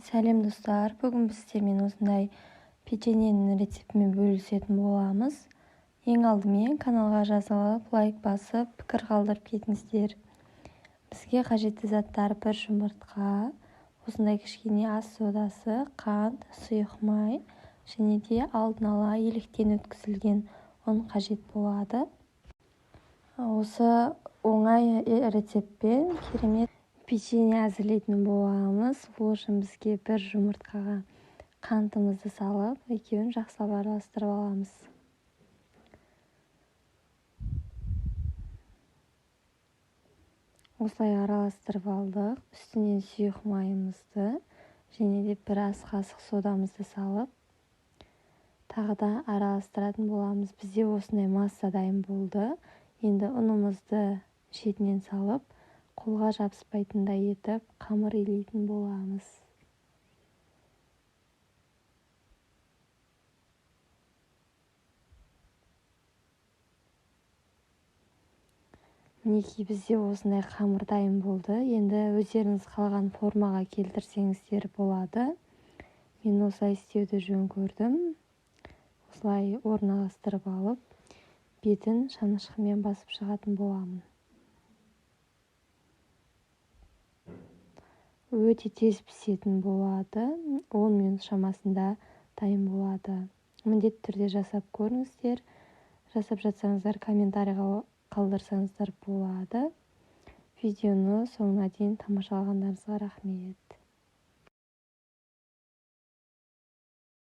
Сәлем, достар! Бүгін біз сіздермен осындай печеньенің рецептімен бөлісетін боламыз. Ең алдымен каналға жазылып, лайк басып, пікір қалдырып кетіңіздер. Бізге қажетті заттар: бір жұмыртқа, осындай кішкене ас содасы, қант, сұйық май және де алдын ала електен өткізілген ұн қажет болады. Осы оңай рецептпен керемет печенье әзірлейтін боламыз. Ол үшін бізге бір жұмыртқаға қантымызды салып, екеуін жақсылап араластырып аламыз. Осылай араластырып алдық. Үстінен сұйық майымызды және де бір ас қасық содамызды салып, тағы да араластыратын боламыз. Бізде осындай масса дайын болды. Енді ұнымызды шетінен салып, қолға жабыспайтындай етіп қамыр илейтін боламыз. Мінекей, бізде осындай қамыр дайын болды. Енді өздеріңіз қалаған формаға келтірсеңіздер болады. Мен осылай істеуді жөн көрдім. Осылай орналастырып алып, бетін шанышқымен басып шығатын боламын. Өте тез пісетін болады. 10 минут шамасында дайын болады. Міндетті түрде жасап көріңіздер. Жасап жатсаңыздар, комментарийға қалдырсаңыздар болады. Видеоны соңына дейін тамашалағандарыңызға рахмет.